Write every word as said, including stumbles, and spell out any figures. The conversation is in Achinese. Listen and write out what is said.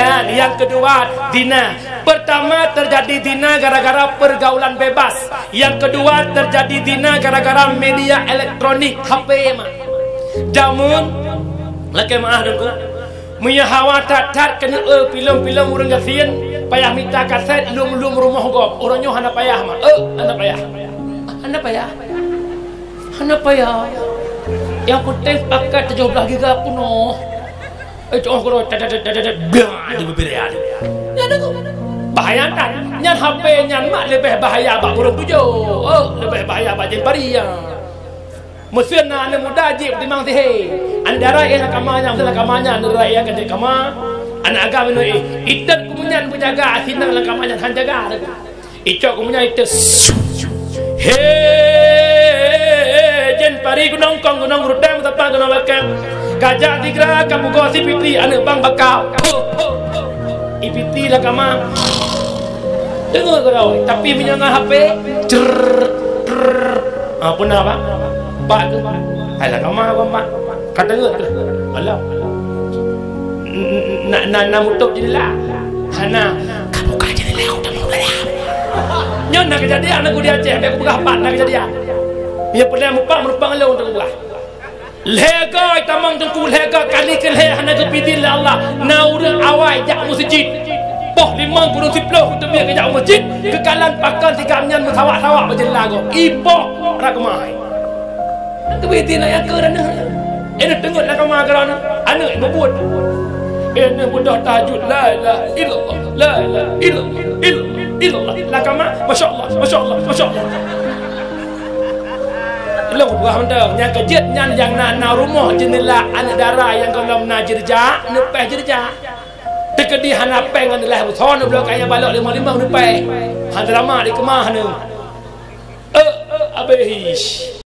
Nyang keudua, zina. Pertama terjadi zina gara-gara pergaulan bebas. Nyang keudua terjadi zina gara-gara media elektronik, H P mah. Jameun, lakée meuáh Teungku. Meunyoe hawa that-that keuneuk eu filem-filem ureuëng gasien, payah mita kaset lom-lom rumoh gob. Uroe nyoe hana payah mah. Eh, hana payah. Hana payah. Hana payah. Nyang peunteng pakat tujoh blaih giga peunoh. Eh, cok keudroe, tet, tet, tet, tet, blah, di bibir ya. Nyan tu. Bahaya kan? Nyan H P nyan mak leubeh bahaya bak burung tujoh. Oh, leubeh bahaya bak jin pari ya. Meuseu na aneuk muda jih timang sihe. Antara eh lam kama nyan, lam kama nyan, antara eh ka di kama. Aneuk agam inoe eh. Itet kumunyan beujaga, asinang lam kama nyan han jaga. Icok kumunyan itet. He, jin pari gunong kong, gunong ruteng, sapa gunong bakang. Gajah tigra ka pugoe si Fitri aneuk bang bakau. I Fitri lam kama. Deungoe keudroe, tapi meunyoe ngon H P, cer, cer. Ah, peuna bang? Bak tu. Hai lam kama bang, bang. Ka deungoe tu. Alah. N-, n-, na, na, na mutôb jendela. Hana. Ka buka jendela, aku tak mau dalam. Nyoe na keujadian aku di Aceh, aku peugah pat na keujadian. Nyang peureulée mupak meurupang lôn untuk peugah. Lhée goe tamong Teungku, lhée goe kali keu lhée hana geupidin lé Allah. Na ureuëng awai jak meuseujid. Poh limong kureueng siplôh teubiet geujak meuseujid, keukalan pakon sigam nyan meusawak-sawak bak jendela gob. Ipoh rakmai. Teubiet na nyang keu aneuk. Aneuk teungeut lam kama keu aneuk. Aneuk meubuet. Aneuk beudôh tahajud, la ilaha illallah, la ilaha illallah, illallah. Lam kama, masya Allah, masya Allah, masya Allah. Lôn peugah mantong, nyang keujeuet nyan nyang na, na rumoh jendela aneuk dara nyang gohlom na jeureuja, neupeh jeureuja. Teukeudi hana péng ngon lhée beusoe neubloe kaya balok limong-limong neupeh. Hana lama dikeumah neuh. Eh, eh, abéh.